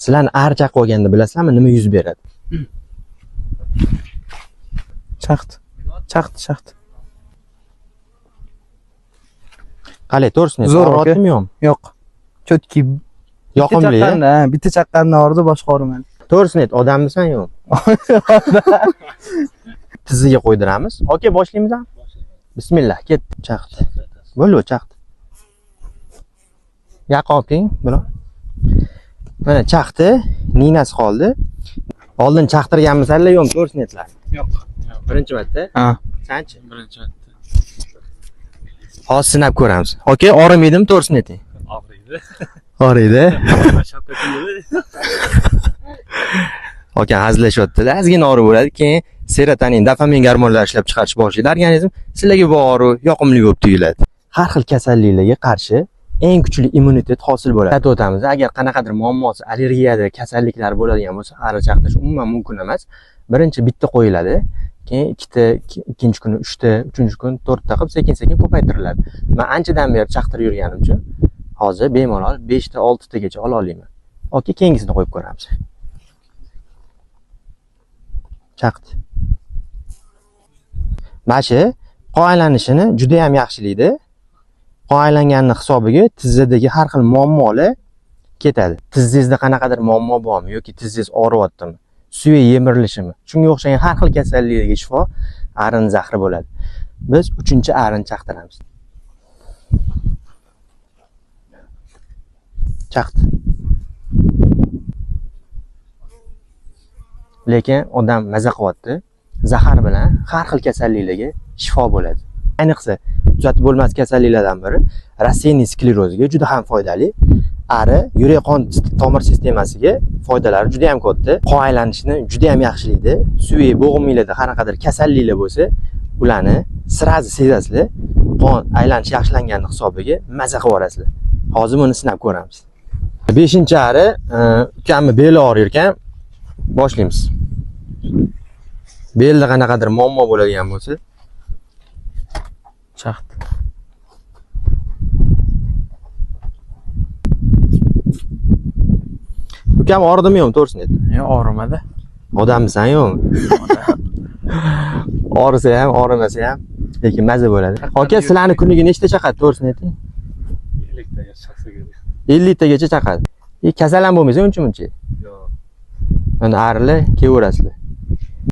Sizlarni ari chaqib olganda bilasizlarmi nima yuz beradi? Chaqdi. Chaqdi, chaqdi. Qalay, to'g'risini ayt, Zo'r, aka. og'riyaptimi yo'qmi? Yo'q. Cho'tki. Yoqimli. Bitta chaqqanda, ha, bitta chaqqanda og'ridi, boshqa og'rimadi. To'g'risini ayt, odammisan yo'qmi? Tizziga qo'ydiramiz. Okey, boshlaymiz. Bismillah, ketdi. Chaqdi. Bo'ldi, chaqdi. Yaqin olib keling, buni. Mana chaqdi, ninasi qoldi. Oldin chaqtirganmisanlar yo'qmi, to'g'risini aytlar. Yo'q. Birinchi marta. Ha. Sanchi? Birinchi marta. Hozir sinab ko'ramiz. Okey, og'rimaydimi, to'g'risini ayting. Og'riydi. Og'riydi. Shapka kiydi. Aka hazillashyaptilar. Ozgina og'riq bo'ladi, keyin serotonin, dopamin gormonlar ishlab chiqarish boshlaydi. Organizm sizlarga bu og'riq yoqimli bo'lib tuyuladi. Har xil kasalliklarga qarshi eng kuchli immunitet hosil bo'ladi. Aytib o'tamiz, agar qanaqadir muammosi, allergiyada kasalliklar bo'ladigan bo'lsa, ari chaqtirish umuman mumkin emas. Birinchi bitta qo'yiladi, keyin ikkita, ikkinchi kuni uchta, uchinchi kun to'rtta qilib sekin-sekin ko'paytiriladi. Men anchadan beri chaqtirib yurganim uchun hozir bemalol 5 ta, 6 tagacha ola olaman. Okey, keyingisini qo'yib ko'ramiz. Chaqdi. Mana shu qon aylanishini juda ham yaxshilaydi. Qon aylanganini hisobiga tizzadagi har xil muammolar ketadi. Tizzangizda qanaqadir muammo bormi yoki tizzingiz og'riyaptimi? Suyak yemirilishimi? Shunga o'xshagan har xil kasalliklarga shifo arin zahri bo'ladi. Biz 3-arin chaqtiramiz. Chaqdi. Lekin odam maza qilyapti. Zahar bilan har xil kasalliklarga shifo bo'ladi. Ayniqsa tuzatib bo'lmas kasalliklardan biri рассеянный sklerozga juda ham foydali. Ari yurak qon tomir sistemasiga foydalari juda ham katta. Qon aylanishini juda ham yaxshilaydi. Suyak bo'g'iminglarda qanaqadir kasalliklar bo'lsa, ularni sirazi sezasizlar. Qon aylanishi yaxshilanganini hisobiga maza qilib yuborasizlar. Hozir buni sinab ko'ramiz. 5-ari, ukamni beli og'rir ekan. Boshlaymiz. Belda qanaqadir muammo bo'ladigan bo'lsa, Chaqdi. Ukam og'ridimi yo'qmi, to'g'risini ayt. Yo'q, og'rimadi. Odammisan yo'qmi? Og'risa ham, og'rimasa ham, lekin maza bo'ladi. Aka, sizlarni kuniga nechta chaqadi, to'g'risini ayting? 50taga chaqsa kerak. 50 tagacha chaqadi. Kasal ham bo'lmaysan uncha-muncha. Yo'q. Mana arilar kelaverasizlar.